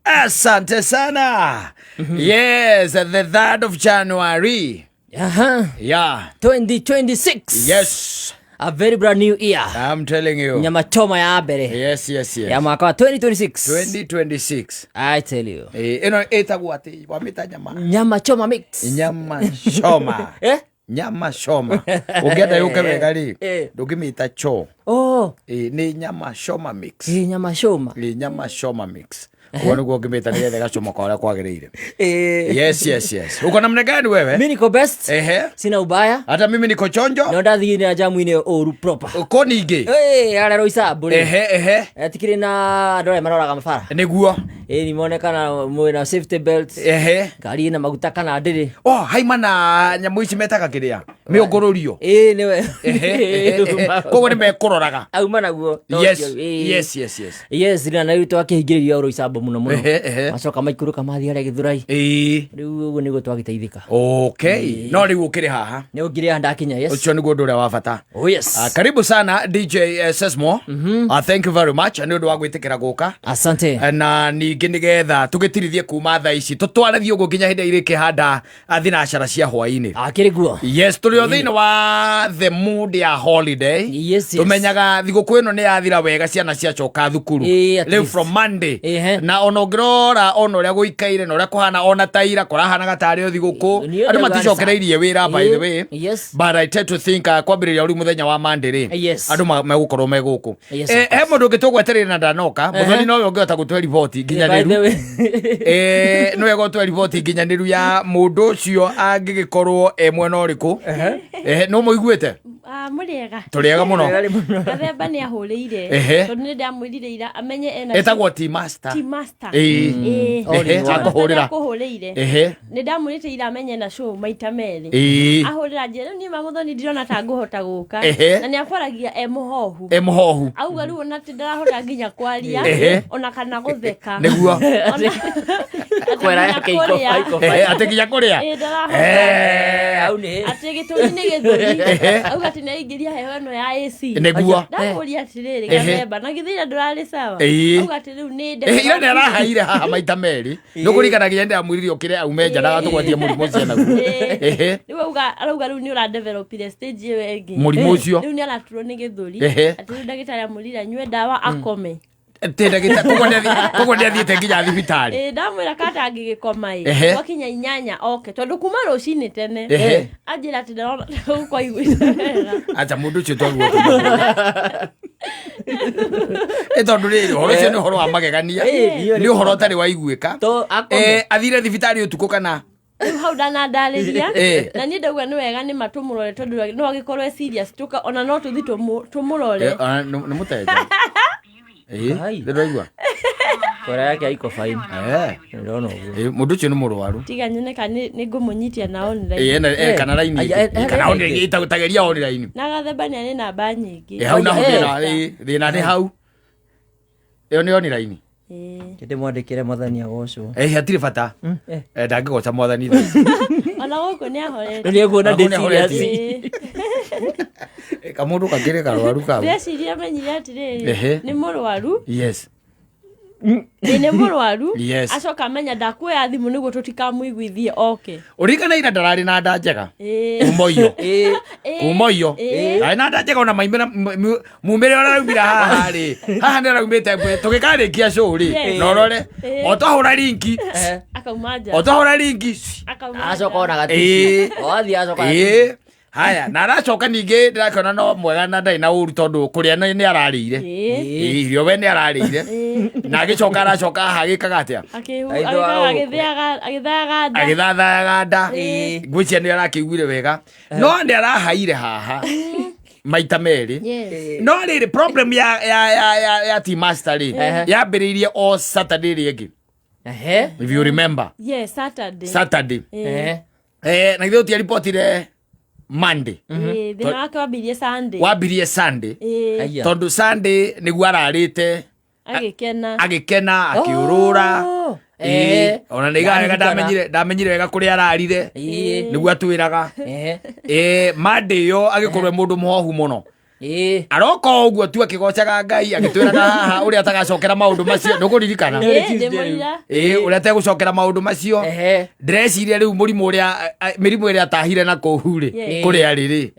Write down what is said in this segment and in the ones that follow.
Asante sana. Yes, the 3rd of January. Yeah. 2026. Yes. A very brand new year. I'm telling you. Nyama choma ya mbere Yes. ya mwaka wa 2026. 2026. I tell you. Eh, ĩno ĩtagwo atĩ wamĩta nyama. Nyama choma mix. Nyama choma. Eh? Nyama choma. Ũngĩenda yũke wega rĩ, ndũngĩmĩta cho. Oh, Nĩ nyama choma mix. Nyama choma. Nĩ nyama choma mix. Ũguo nĩguo ũngĩmĩta nĩgetha ĩgacomoka ũrĩa kwagĩrĩire. Yes. Uko namna gani wewe? Mi niko best. Sina ubaya. Hata mimi niko chonjo. No ndathiĩ na jamu-inĩ ũru proper. Ko ningĩ. Eh, arĩa Roysambu rĩ. Ehe. Tikĩrĩ na andũ arĩa maroraga mabara. Nĩguo. Ĩ nĩmonekana mwĩna safety belt. Ngari ĩna maguta kana ndĩrĩ. Oh, haima na nyamũ ici metaga kĩrĩa mĩũngũrũrio. Ĩ nĩwe. Ehe. Koguo nĩ mekũroraga. Auma naguo. Yes. Yes, na rĩu twakĩhingĩrĩria Roysambu mũno mũno. Ehe. Macoka maikũrũka mathiĩ harĩa Gĩthũrai. Rĩu ũguo nĩguo twagĩteithĩka. Okay. No rĩu ũkĩrĩ haha. Nĩ ũngĩrĩa ndakinya, yes. Ũcio nĩguo ũndũ ũrĩa wa bata. Oh yes. Karibu sana DJ Sesmo. Thank you very much nĩ ũndũ wa gwĩtĩkĩra gũka. Asante. Na ningĩ nĩgetha tũgĩtirithie kuma thaa ici tũtware thiĩ ũguo nginya hĩndĩ ĩrĩa ĩrĩkĩhanda thinacara cia hwaĩ-inĩ. Akĩrĩ guo. Yes, tũrĩ o thĩinĩ wa the mood ya holiday. Yes. Tũmenyaga thigũkũ ĩno nĩ yathira wega, ciana ciacoka thukuru. Ĩĩ, at Rĩu least. from Monday. Ehe. Na ona ũngĩrora ona ũrĩa gũikaire na ũrĩa kũhana, ona taira kũrahanaga tarĩ o thigũkũ. Niĩ Andũ ndauga nĩ maticokereirie wĩra, by the way. But I tend to think kwambĩrĩria rĩu mũthenya wa Monday rĩ, andũ megũkorwo me gũkũ. Yes, Eh, of he mũndũ ũngĩ tũgwetereire na ndanoka. Mũthoni nowe ũngĩhota gũtwe riboti By the nginyanĩru. way. Nĩwe gũtwe riboti nginyanĩru ya mũndũ ũcio angĩgĩkorwo e mwena ũrĩkũ. Nĩ mũiguĩte? Ah, mũrĩega. Tũrĩega mũno. Gathemba nĩ ahũrĩire tondũ nĩ ndamwĩrire ira amenye ena Ĩtagwo T Master. T Master. Ĩĩ. Ĩĩ. Ehe, akũhũrĩra. Akũhũrĩire. Nĩ ndamwĩrĩte ira amenye na show maita merĩ. Ahũrĩra njĩra rĩu niĩ mamũthoni ndirona ta ngũhota gũka. Na nĩ akwaragia e mũhohu. E mũhohu. Auga rĩu ona ti ndarahota nginya kwaria ona kana gũtheka. Ona atĩ Kwera nginya yake iko kũrĩa. iko. Atĩ nginya kũrĩa. Ĩĩ, ndarahota. Au nĩ. Atĩ gĩtũmi nĩ gĩthũri. Auga atĩ nĩ aingĩria heho ĩno ya AC. Ndamũria atĩrĩrĩ, Gathemba, na githĩ ira ndũrarĩ sawa? Auga atĩ rĩu nĩ Ira nĩ arahaire haha maita merĩ. Nĩ kũringana nginya ndamwĩrire ũkĩre aume nja ndagatũgwatie mũrimũ ũcio naguo. Rĩu auga arauga rĩu nĩ ũradevelopire stage ĩyo ĩngĩ. Mũrimũ ũcio. Rĩu nĩ araturwo nĩ gĩthũri. Atĩ rĩu ndagĩtarĩ amwĩrire anyue ndawa akome. Tĩ ndagĩtarĩ, koguo nĩ athiĩte nginya thibitarĩ. Ĩĩ, ndamwĩra kata angĩgĩkoma ĩ gwakinya 8 oke, tondũ kuma rũcinĩ tene anjĩra atĩ ndarona gũkũ aiguĩte wega. Acha, mũndũ ũcio twaguo ĩ tondũ rĩrĩ ũhoro ũcio nĩ ũhoro wa magegania. Ĩĩ, Nĩ ũhoro ũtarĩ waiguĩka. To akome. Athire thibitarĩ ũtukũ kana? Rĩu hau ndanandarĩria na niĩ ndauga nĩ wega nĩ ma tũmũrore, tondũ no agĩkorwo e serious tũka ona no tũthi tũmũrore. Nĩ mũteja. Ai. Ndĩraigua. Kwera yake iko fine. Ndĩrona ũguo. Mũndũ ũcio nĩ mũrwaru. Tiga nyone kana nĩ ngũmũnyitia na online. Kana raini Ai, ĩngĩ. Kana ĩngĩ. tageria online. Na Gathemba nĩ arĩ namba nyingĩ. Hau naho thĩna thĩna nĩ hau, ĩyo nĩ online. Ndĩmwandĩkĩre mwathani agocwo. Hatirĩ bata. Ndangĩgoca mwathani thaa ici. Ona gũkũ nĩ ahorete. Nĩ ekuona Ona ndĩ kũu nĩ ahorete. serious. Kamũndũ kakĩrĩ karwaru kau. Ndĩreciria amenyire atĩrĩrĩ, nĩ mũrwaru. Ĩ, nĩ mũrwaru. Acoka amenya ndakuoya thimũ nĩguo tũtikamũiguithie oke. Ũririkana ira ndararĩ na nda njega. Kuma iyo. Kuma iyo ndarĩ na nda njega, ona maimĩra mumĩre ũrĩa araumire haha rĩ, haha nĩ araumĩte tũgĩkarĩkia show rĩ. Na ũrore o twahũra linki, Akauma nja. o twahũra linki, Akauma Acoka nja. ona gatici. Wathiĩ acoka gatici. Ĩĩ, haya, na aracoka ningĩ ndĩrakĩona no mwega na ndarĩ na ũru, tondũ kũrĩa nĩ ararĩire. Ĩĩ, irio we nĩ ararĩire, na agĩcoka aracoka haha agĩkaga atĩa? Aitho wa gũkũ. Agĩthayaga nda. Agĩthathayaga nda. Ngwĩciria nĩ arakĩiguire wega, no nĩ arahaire haha maita merĩ. No rĩrĩ, problem ya Team Master rĩ, yambĩrĩirie o Saturday ĩrĩa ĩngĩ, if you remember. Yes, Saturday. Saturday. Na githĩ ũtiaribotire Monday? Ĩĩ, thĩna wake wambirie Sunday. Wambirie Sunday. Ĩĩ. Aya. Tondũ Sunday nĩguo ararĩte Agĩkena. Agĩkena, akĩũrũra. Oh. Ĩĩ, ona nĩ wega. Ndarikana. Ndamenyire wega kũrĩa ararire. Nĩguo atwĩraga. Monday ĩyo agĩkorwo e mũndũ mũhohu mũno. Aroka o ũguo tu akĩgocaga Ngai, agĩtwĩraga haha ũrĩa atagacokera maũndũ macio. Ndũkũririkana? Ĩĩ, ndĩmũira. Ĩĩ, ũrĩa ategũcokera maũndũ macio. Ndĩreciria rĩu mũrimũ ũrĩa mĩrimũ ĩrĩa atahire na kũu rĩ, kũrĩa arĩ rĩ,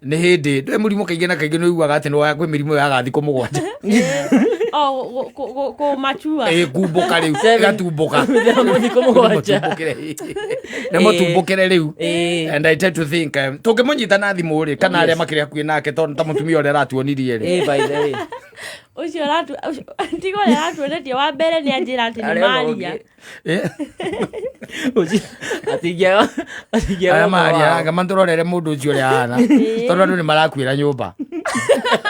nĩ hĩndĩ ndũĩ mũrimũ kaingĩ na kaingĩ nĩ ũiguaga atĩ nĩ kwĩ mĩrimũ yaga thikũ 7. O kũmachua. Ĩĩ, kumbũka rĩu. Ĩgatumbũka. Thikũ 7. Nĩ mũtumbũkĩre rĩu. And I tend to think tũngĩmũnyita na thimũ rĩ, kana arĩa makĩrĩ hakuhĩ nake, tondũ ta mũtumia ũrĩa aratuonirie rĩ. By the way. Ũcio aratu tiga ũrĩa aratuonetie wa mbere nĩ anjĩra atĩ nĩ maria. Arĩa maria anga matũrorere mũndũ ũcio ũrĩa ahana, tondũ andũ nĩ marakuĩra nyũmba,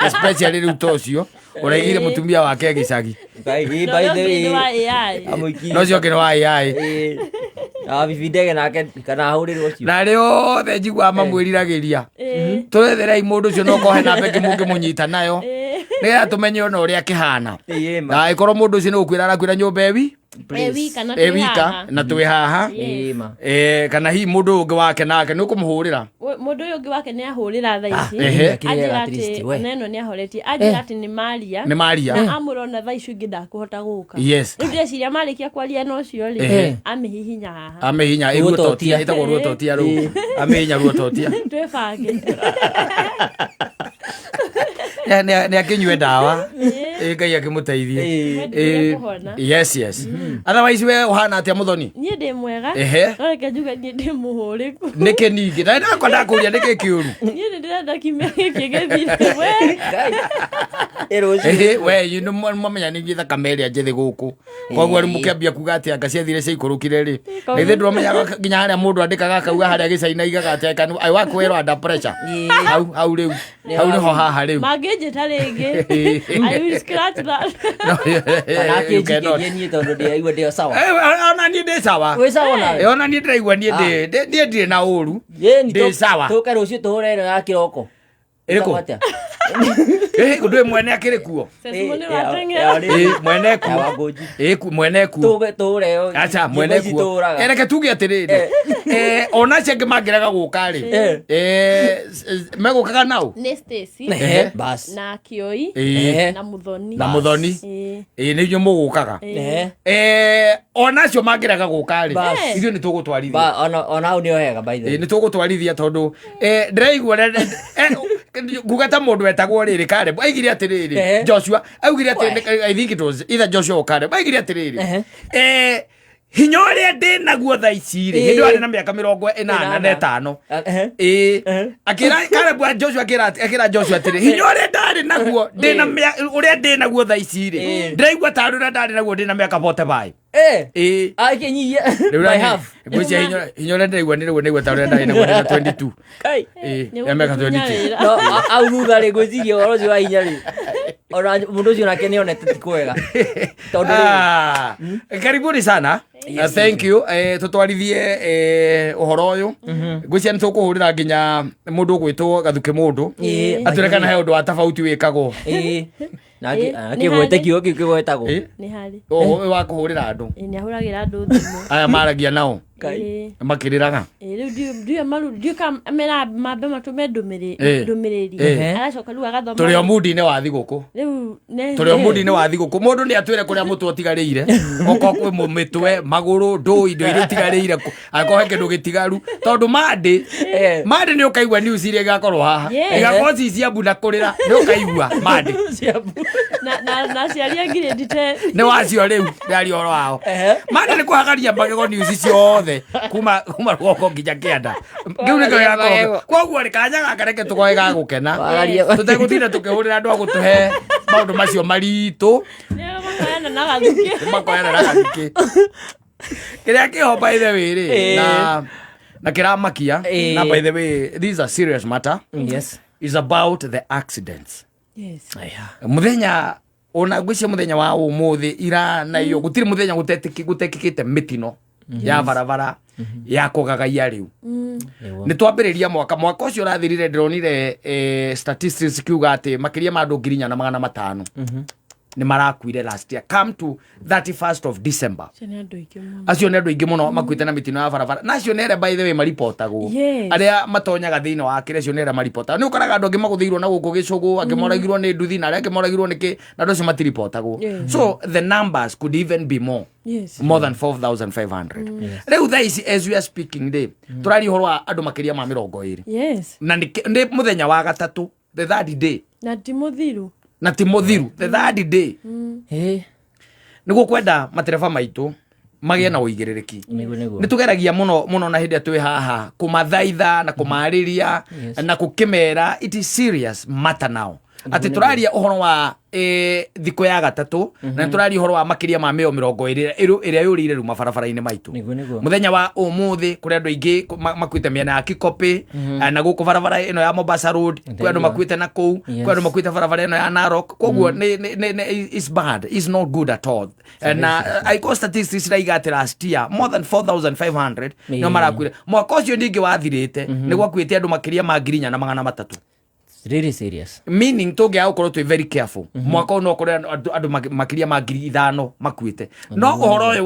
especially rĩu ta ũcio ũraigire mũtumia wake gĩcagi. By Na by ũrĩa the ũngĩ nĩ wa way. AI. Amũikirie. No ũcio ũngĩ nĩ wa AI. Ah, bibi ndege nake kana ahũrĩrwo ũcio. Na arĩa othe njiguaga mamwĩriragĩria, tũretherei mũndũ ũcio, no kohe namba ĩngĩ mũngĩmũnyita nayo, nĩgetha tũmenye ona ũrĩa akĩhana. Ma. Na ĩkorwo mũndũ ũcio nĩ gũkwĩra arakwĩra nyũmba ewi Ĩ wika na ĩ twĩ wika haha. na twĩ haha. Ma. Kana hihi mũndũ ũngĩ wake nake nĩ ũkũmũhũrĩra? Mũndũ ũyũ ũngĩ wake nĩ ahũrĩra thaa ici. Akĩrĩaga Anjĩra at least, atĩ we. ona ĩno nĩ ahoretie, anjĩra atĩ nĩ maria. Nĩ maria. Na amũrona thaa ici ũngĩ ndakũhota gũka. Rĩu ndĩreciria marĩkia kwaria na ũcio rĩ, amĩhihinya haha. Amĩhinya Ruototia. ĩruototia, ĩtagwo ruototia rĩu, amĩhinya ruototia. Twĩbange. Nĩ akĩnyue ndawa. Ĩ, Ngai akĩmũteithie. Mwendelee kũhona. Yes, otherwise we ũhana atĩa, Mũthoni? Niĩ ndĩ mwega. No reke njuge niĩ ndĩ mũhũrĩku. Nĩkĩ ningĩ na ndakwa ndakũria nĩkĩ kĩũru? Niĩ nĩ ndĩrenda kiumia gĩkĩ gĩthire we. Ngai. Ĩ rũciũ. We you know, mwamenya ningĩ thakame ĩrĩa njĩthĩ gũkũ, koguo rĩu mũkĩambia kuga atĩ anga ciathire ciaikũrũkire rĩ, na ithuĩ ndũramenyaga nginya harĩa mũndũ andĩkaga akauga harĩa gĩcaina aigaga atĩ I work well under pressure. Hau hau rĩu, hau nĩho haha rĩu. Mangĩnjĩta rĩngĩ, I will scratch that. No, Kana you cannot. akĩnjikĩrie niĩ tondũ ndĩraigua ndĩ o sawa. Ona niĩ ndĩ sawa. Wĩ sawa nawe? Ona niĩ ndĩraigua niĩ niĩ ndirĩ na ũru. Ĩni, Ndĩ sawa. Tũke rũciũ tũhũre ĩno ya kĩroko. Ĩrĩkũ? Ĩtagwo atĩa? Ndũĩ mwene akĩrĩ kuo? Cecimo nĩ Ya wateng'era. rĩrĩ. Mwene kuo. Ya Wangũnji. Mwene kuo. Tũge tũhũre ĩyo. Aca Nyĩmbo mwene ici kuo. tũhũraga. Reke tuge atĩrĩrĩ, ona acio angĩ mangĩrega gũka rĩ, megũkaga nao. Nĩ Stacy Bas. na Kĩoi na Mũthoni. Na Mũthoni. Nĩ inyuĩ mũgũkaga. Ona acio mangĩrega gũka rĩ, Bas. ithuĩ nĩ tũgũtwarithia. Ba, ona hau nĩho hega, by the way. Nĩ tũgũtwarithia tondũ ndĩraigua nguga ta mũndũ wetagwo rĩrĩ Caleb aigire atĩrĩrĩ, Joshua augire atĩrĩ, I think it was either Joshua or Caleb aigire atĩrĩrĩ, hinya ũrĩa ndĩ naguo thaa ici rĩ, hĩndĩ ĩyo arĩ na mĩaka 85. Ĩna. Akĩra Caleb wa Joshua, akĩra Joshua atĩrĩ, hinya ũrĩa ndarĩ naguo ndĩ na ũrĩa ndĩ naguo thaa ici rĩ, ndĩraigua tarĩ ũrĩa ndarĩ naguo ndĩ na mĩaka 45. Akĩnyihia Rĩu by half. Ngwĩciria hinya ũrĩa ndĩraigua nĩ rĩu nĩguo ta ũrĩa ndarĩ naguo ndĩ na 22. Kai. Ya mĩaka Nĩ 22. wĩra. No, au thutha rĩ, ngwĩciria ũhoro ũcio wa hinya rĩ, ona mũndũ ũcio nake nĩonete ti kwega tondũ rĩrĩ, Ah, karibuni sana. Thank you. Tutwarithie ũhoro ũyũ. Ngwĩciria nĩ tũkũhũrĩra nginya mũndũ ũgwĩtwo Gathuke, mũndũ atwĩre kana he ũndũ wa tofauti wĩkagwo. Na Nĩ akĩgwete harĩ. kiugo kĩu kĩgwetagwo. Nĩ harĩ. Ũyũ wa kũhũrĩra andũ. Nĩ ahũragĩra andũ thimũ. Aya maragia nao makĩrĩraga. Rĩu ndiũĩ maru ndiũĩ kana mera mambe matũme ndũmĩrĩri, aracoka rĩu agathoma. Tũrĩ o mundi-inĩ wa thigũkũ. Rĩu ne Tũrĩ o mundi-inĩ wa thigũkũ, mũndũ nĩ atwĩre kũrĩa mũtwe ũtigarĩire, okorwo kwĩ mĩtwe, magũrũ, ndũ indo iria itigarĩire, angĩkorwo he kĩndũ gĩtigaru, tondũ mandĩ mandĩ nĩ ũkaigua news iria igakorwo haha. Igakorwo ci cia mbu na kũrĩra, nĩ ũkaigua mandĩ. Na aciari a grade 10. Nĩ wacio rĩu ndĩraria ũhoro wao. Mandĩ nĩ kũhagaria magego news ciothe kuma rũgongo nginya kĩanda, kĩu nĩkĩo gĩgakorwo. Koguo rĩ, kanya gaka reke tũkoe ga gũkena, tũtegũtinda tũkĩhũrĩra andũ a gũtũhe maũndũ macio maritũ. Nĩo makoyana na Gathukĩ. Makoyana na Gathukĩ. Kĩrĩa kĩho, by the way rĩ, na kĩramakia, na by the way this is a serious matter, is about the accidents. Mũthenya ona ngwĩcia mũthenya wa ũmũthĩ ira na iyo, gũtirĩ mũthenya gũtekĩkĩte mĩtino ya barabara ya kũgagaia. Rĩu nĩ twambĩrĩria mwaka ũcio ũrathirire, ndĩronire statistics kiuga atĩ makĩria ma andũ 4500. Nĩ marakuire last year come to 31st of December. Acio nĩ andũ aingĩ mũno. Acio nĩ andũ aingĩ mũno makuĩte na mĩtino ya barabara, na acio nĩ arĩa, by the way, maripotagwo. Arĩa matonyaga thĩinĩ wa kĩrĩa, acio nĩ arĩa maripotagwo. Nĩ ũkoraga andũ angĩ magũthĩirwo na gũkũ gĩcũgũ, angĩ moragirwo nĩ nduthi, na arĩa angĩ moragirwo nĩ kĩ, na andũ acio matiripotagwo. So the numbers could even be more, more than 4500. Rĩu thaa ici, as we are speaking rĩ, tũraria ũhoro wa andũ makĩria ma 20. Na nĩ mũthenya wa gatatũ, the third day. Na ti mũthiru. Na ti mũthiru, the third day. Nĩguo kwenda matereba maitũ magĩe na ũigĩrĩrĩki. Nĩguo nĩguo. Nĩ tũgeragia mũno mũno na hĩndĩ ĩrĩa twĩ haha kũmathaitha na kũmarĩria na gũkĩmera it is serious matter now, atĩ tũraria ũhoro wa thikũ ya gatatũ na nĩ tũraria ũhoro wa makĩria ma mĩoyo 20 ĩrĩa yũrĩire rĩu mabarabara-inĩ maitũ. Nĩguo nĩguo. Mũthenya wa ũmũthĩ kũrĩ andũ aingĩ makuĩte mĩena ya Kikopĩ, na gũkũ barabara ĩno ya Mombasa Road kwĩ andũ makuĩte na kũu, kwĩ andũ makuĩte barabara ĩno ya Narok. Koguo nĩ is bad, is not good at all. Na aiko statistics ciraiga atĩ last year more than 4500 nĩo marakuire. Mwaka ũcio ningĩ wathirĩte nĩ gwakuĩte andũ makĩria ma 4300. It's really serious. Meaning tũngĩaga gũkorwo twĩ very careful, mwaka ũyũ no ũkorwo andũ makĩria ma 5000 makuĩte. No ũhoro ũyũ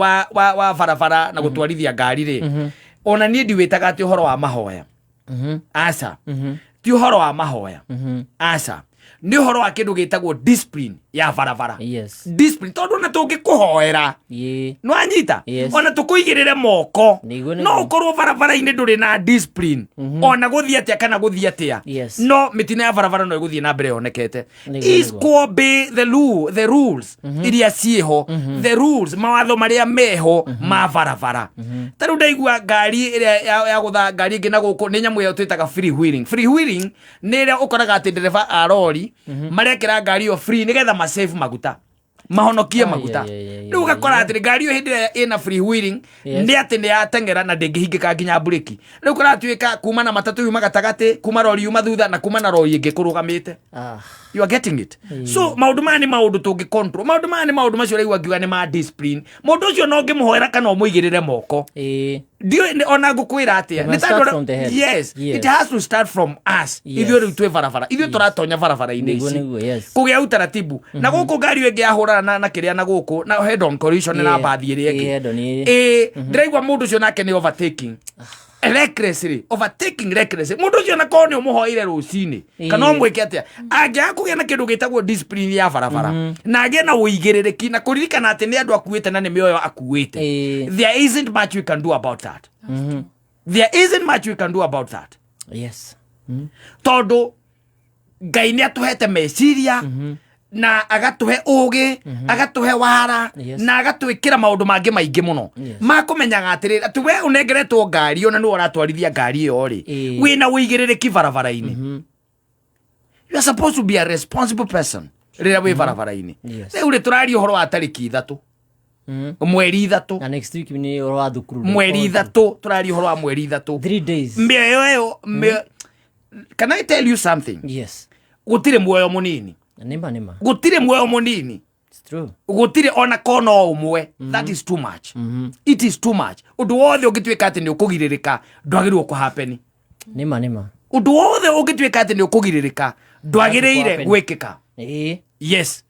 wa barabara na gũtwarithia ngari rĩ, ona niĩ ndiwĩtaga atĩ ũhoro wa mahoya. Aca, ti ũhoro wa mahoya. Aca, nĩ ũhoro wa kĩndũ gĩtagwo discipline ya barabara. Discipline, tondũ ona tũngĩkũhoera, nĩwanyita? Yes. Ona tũkũigĩrĩre moko, no ũkorwo barabara-inĩ ndũrĩ na discipline, ona gũthiĩ atĩa kana gũthiĩ atĩa, no mĩtino ya barabara no ĩgũthiĩ na mbere yonekete. Is kũ the law, the rules iria ciĩho, the rules, mawatho marĩa meho ma barabara. Ta rĩu ndaigua ngari ĩrĩa ya gũtha ngari ĩngĩ na gũkũ, nĩ nyamũ ĩyo twĩtaga free wheeling. Free wheeling nĩ ĩrĩa ũkoraga atĩ ndereba a rori marekĩra ngari ĩyo free nĩgetha masave maguta, mahonokie maguta. Rĩu ũgakora atĩ ngari ĩyo hĩndĩ ĩrĩa ĩna free wheeling, nĩ atĩ nĩ yateng'era na ndĩngĩhingĩka nginya mburĩki. Rĩu kũratuĩka kuma na matatũ yuma gatagatĩ, kuma rori yuma thutha, na kuma na rori ĩngĩ kũrũgamĩte. You are getting it? So maũndũ maya nĩ maũndũ tũngĩ control. Maũndũ maya nĩ maũndũ macio ũraigua ngiuga nĩ ma discipline. Mũndũ ũcio no ngĩmũhoera kana ũmũigĩrĩre moko, ndiũĩ ona ngũkwĩra atĩa. It must start from the head. Yes, it has to start from us. Ithuĩ rĩu twĩ barabara, ithuĩ tũratonya barabara-inĩ ici, kũgĩa utaratibu. Na gũkũ ngari ĩyo ĩngĩ yahũrana na kĩrĩa na gũkũ na head on collision na mbathi ĩrĩa ĩngĩ. Head on, ĩĩ. Ĩĩ, ndĩraigua mũndũ ũcio nake nĩ overtaking recklessly, overtaking recklessly. Mũndũ ũcio nakorwo nĩ ũmũhoeire rũcinĩ kana ũmwĩke atĩa, angĩaga kũgĩa na kĩndũ gĩtagwo discipline ya barabara na agĩe na ũigĩrĩrĩki na kũririkana atĩ nĩ andũ akuĩte na nĩ mĩoyo akuĩte, there isn't much we can do about that. There isn't much we can do about that. Tondũ Ngai nĩ atũhete meciria na agatũhe ũgĩ, agatũhe wara, na agatwĩkĩra maũndũ mangĩ maingĩ mũno makũmenyaga atĩrĩrĩ, atĩ we ũnengeretwo ngari ona nĩwe ũratwarithia ngari ĩyo rĩ, wĩna ũigĩrĩrĩki barabara-inĩ. You are supposed to be a responsible person rĩrĩa wĩ barabara-inĩ. Rĩu rĩ, tũraria ũhoro wa tarĩki 3, mweri 3. Na next week nĩ ũhoro wa thukuru. Mweri 3, tũraria ũhoro wa mweri 3. 3 days. Mĩoyo ĩyo can I tell you something? Yes. Gũtirĩ muoyo mũnini. Nĩma nĩma. Gũtirĩ muoyo mũnini. It's true. Gũtirĩ ona kona o ũmwe. That is too much. It is too much. Ũndũ wothe ũngĩtuĩka atĩ nĩ ũkũgirĩrĩka ndwagĩrĩirwo kũhappen. Nĩma nĩma. Ũndũ wothe ũngĩtuĩka atĩ nĩ ũkũgirĩrĩka ndwagĩrĩire kũhappen. gwĩkĩka. Yes,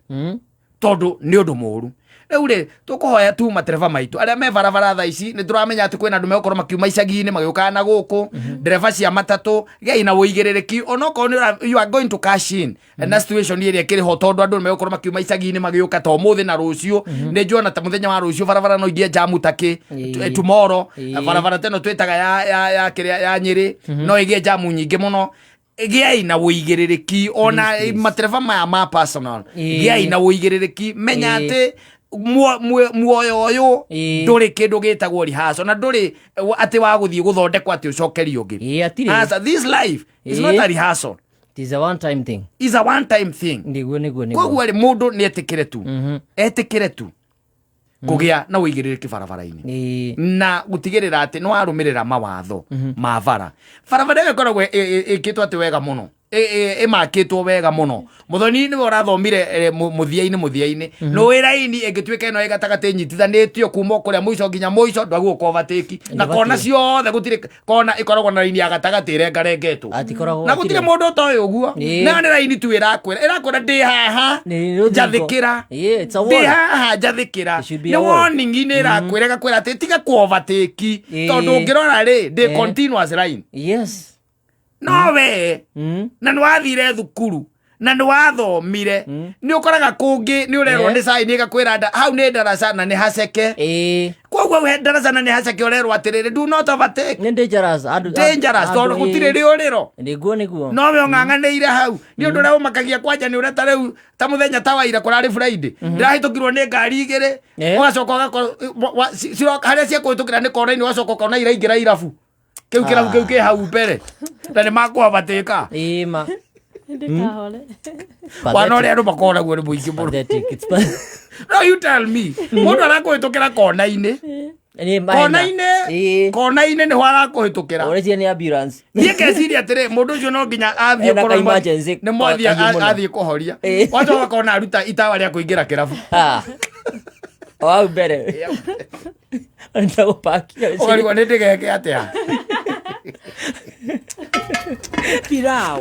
tondũ nĩ ũndũ mũru. Rĩu rĩ, tũkũhoya tu matereba maitũ arĩa me barabara thaa ici. Nĩ tũramenya atĩ kwĩna andũ megũkorwo makiuma icagi-inĩ magĩũkaga na gũkũ. Ndereba cia matatũ, gĩai na ũigĩrĩrĩki onokorwo nĩ you are going to cash in na situation ĩrĩa ĩkĩrĩ ho, tondũ andũ nĩ megũkorwo makiuma icagi-inĩ magĩũka ta ũmũthĩ na rũciũ. Nĩ njuona ta mũthenya wa rũciũ barabara no igĩe jamu takĩ. Tomorrow barabara ta ĩno twĩtaga ya kĩrĩa ya Nyĩrĩ no ĩgĩe jamu nyingĩ mũno. Gĩai na ũigĩrĩrĩki ona Please, please. matereba maya ma personal. Gĩai na ũigĩrĩrĩki, menya atĩ muoyo ũyũ ndũrĩ kĩndũ gĩtagwo rehearsal, na ndũrĩ atĩ wa gũthiĩ gũthondekwo atĩ ũcokerio ũngĩ. Ĩĩ, atirĩ. Aca, this life is not a rehearsal. It is a one time thing. Is a one time thing. Nĩguo nĩguo nĩguo. Koguo rĩ, mũndũ nĩ etĩkĩre tu, etĩkĩre tu kũgĩa na ũigĩrĩrĩki barabara-inĩ na gũtigĩrĩra atĩ nĩ warũmĩrĩra mawatho ma bara. Barabara ĩyo ĩkoragwo ĩkĩtwo atĩ wega mũno. Ĩmakĩtwo wega mũno. Mũthoni nĩwe ũrathomire mũthia-inĩ mũthia-inĩ nĩ raini ĩngĩtuĩka ĩno ĩ gatagatĩ ĩnyitithanĩtio kuma o kũrĩa mũico nginya mũico, ndwagwo kũ overtake na kona ciothe. Gũtirĩ kona ĩkoragwo na raini ya gatagatĩ ĩrengarengetwo. Atikoragwo. Na gũtirĩ mũndũ ũtoĩ ũguo. Na nĩ raini tu ĩrakwĩra ndĩ haha, Nĩ rũthingo. njathĩkĩra. It's a ndĩ wall. haha, njathĩkĩra. It should be Nĩ a wall. warning-inĩ ĩrakwĩra, ĩgakwĩra atĩ tiga kũ overtake, tondũ ũngĩrora rĩ, ndĩ continuous line. No we na nĩ wathire thukuru na nĩ wathomire, nĩ ũkoraga kũngĩ nĩ ũrerwo nĩ sign ĩgakwĩra hau nĩ ndaraca na nĩ haceke. Koguo we ndaraca na nĩ haceke, ũrerwo atĩrĩrĩ, do not overtake. Nĩ dangerous. Andũ Dangerous, tondũ gũtirĩ rĩũrĩro. Nĩguo. No we ũng'ang'anĩire hau. Nĩ ũndũ ũrĩa ũmakagia kwanja nĩ ũrĩa ta rĩu ta mũthenya ta waira, kũrarĩ Friday, ndĩrahĩtũkirwo nĩ ngari igĩrĩ. Ũgacoka ũgakorwo harĩa ciakũhĩtũkĩra nĩ kona-inĩ, ũgacoka ũkona iraingĩra irabu kĩu, kĩrabu kĩu kĩ hau mbere na nĩ makũabatĩka. Ĩĩ ma. Ndĩkahore. Wana ũrĩa andũ makoragwo nĩ mũingĩ mũno. Pathetic. It's No, you tell me, mũndũ arakũhĩtũkĩra kona-inĩ. Nĩ mahena. Kona-inĩ. Kona-inĩ nĩho arakũhĩtũkĩra. Ũreciria nĩ ambulance. Niĩ ngeciria atĩrĩ, mũndũ ũcio no nginya athiĩ Ena korwo ka emergency nĩ mwathiĩ kahiũ mũno. athiĩ kũhoria. Wacoka ũkona aruta itawa rĩa kũingĩra kĩrabu. Ah. O hau mbere. Arenda gũpakia. Ũkarigwo nĩ ndĩgeke atĩa. Pilau.